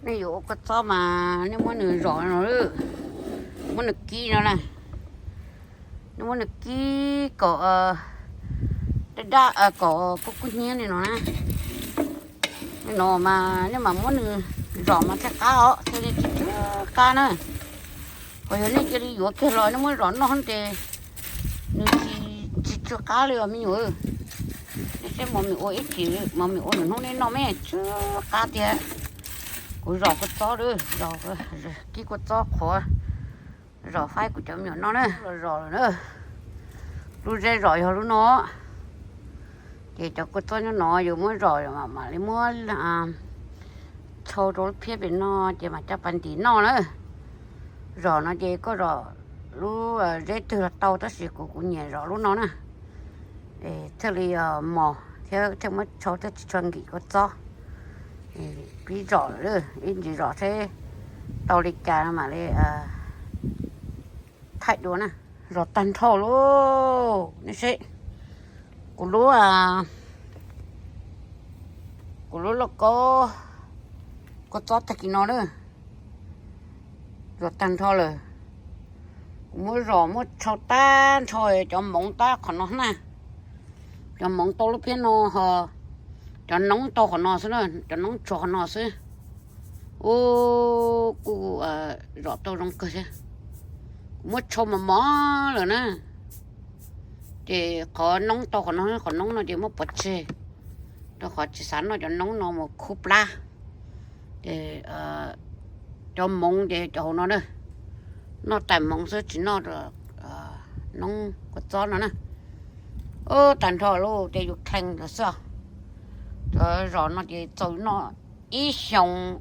Nej yuav ua kua txob mas nej muab nws zom no, muab nws kib no na, nej muab nws kib kom daj daj kom kub kub hnyiab li no na. Li no mas nej mam muab nws zom mas thiaj qab os, thiaj li tsis tsw qab na. Ho yog nej cia li yuav kiag los nej muab zom noj ces nws tsis tsw qab li os me nyuam. Nej saib mos mis ua ib chim, mos mis ua nws hnub nej noj me tsw qab tiag. Kuv zom kua txob, kib kua txob qhuav zom faib kuv cov me nyuam noj na. Los zom lawm na, lub zeb zom yog lub no. Ces cov kua txob nyob no yus muab zom mam li muab tshau rau lub phiab pem no ces mam coj pas ntim noj na. Zom no ces koj zom lub zeb twg los tau tab sis kuv kuv nyiam zom lub no na. Thiaj li mos thiab thiaj muab tshau thiaj tsis tshua nkim kua txob. Pib zom lawm, ib ntsis zom seb tau li cas no mam li thaij dua na. Zom tag nrho lauj, nej saib. Kuv lub, kuv lub lauj kaub kua txob tag kis no na, zom tag nrho lawm. Kuv muab zom muab tshau tag nrho cov moov tab qhov no na. Cov moov tau lub phiab no ho cov noob tau qhov no xwb na, cov noob tsuas qhov no xwb. Ub, kuj zom tau zoo kawg thiab. Kuv muab tshau mos mos lawm na. Ces qhov noob tau qhov no, qhov noob no ces muab pov tseg, rau qhov tsis xav noj cov noob no mus khub plab. Ces cov moov ces cov hauv no na, noj tais moov xwb tsis noj noob kua txob no na. Ub, tag nrho lauj, ces yus kheej lawm xwb. Cov zom no ces txaus noj ib xyoo,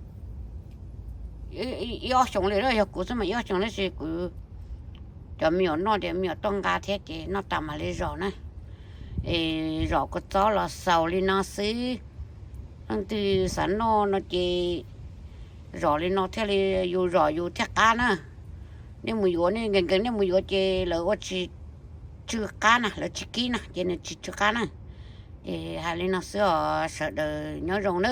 ib ob xyoos li na. Yog kuv xwb mas ib ob xyoos tab sis kuv cov me nyuam noj ces me nyuam tuaj nqa thiab ces noj tas mam li zom na. Es zom kua txob los xaus li no xwb. Leej twg xav noj no ces zom li no thiaj li yus zom yus thiaj qab na. Nej mus yuav, nej nkees nkees nej mus yuav ces lawv ua tsis tsw qab na, lawv tsis kib na ces nws tsis tsw qab na. Es hais li no xwb os, sawv daws nyob zoo na.